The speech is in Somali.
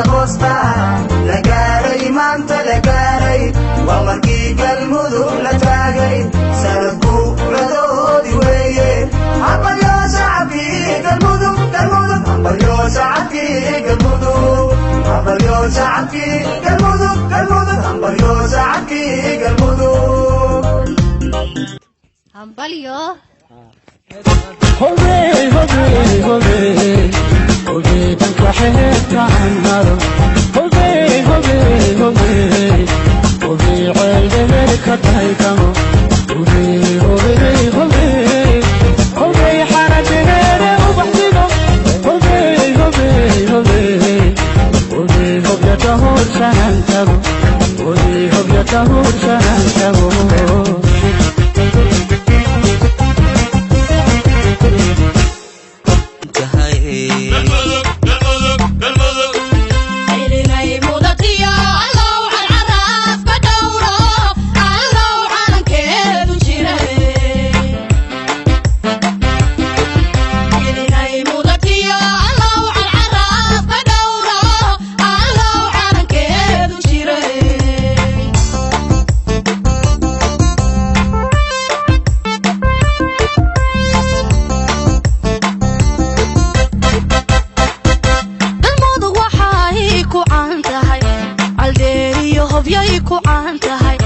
agoosta la gaaray, maanta la gaaray, waa markii Galmudug la taagay, sanadku radoodi weeye. Hambalyo shacabkii Galmudug, Galmudug, hambalyo shacabkii Galmudug, hambalyo shacabkii Galmudug, Galmudug, hambalyo shacabkii Galmudug. Hambalyo. Hobey, hobey, hobey, hobey, dhanka xeebtaan maro. Hobey, hobey, hobey, hobey, ceel dheer ka taykamo. Hobey, hobey, hobey, hobey, xaradheere ubax dhigo. Hobey, hobey, hobey, hobey, hobya ka hursanan tago. Hobey, hobya ka hursanan tago. Galmudug waxay ku caan tahay Caldeeriyo, Hobyay ku caan tahay.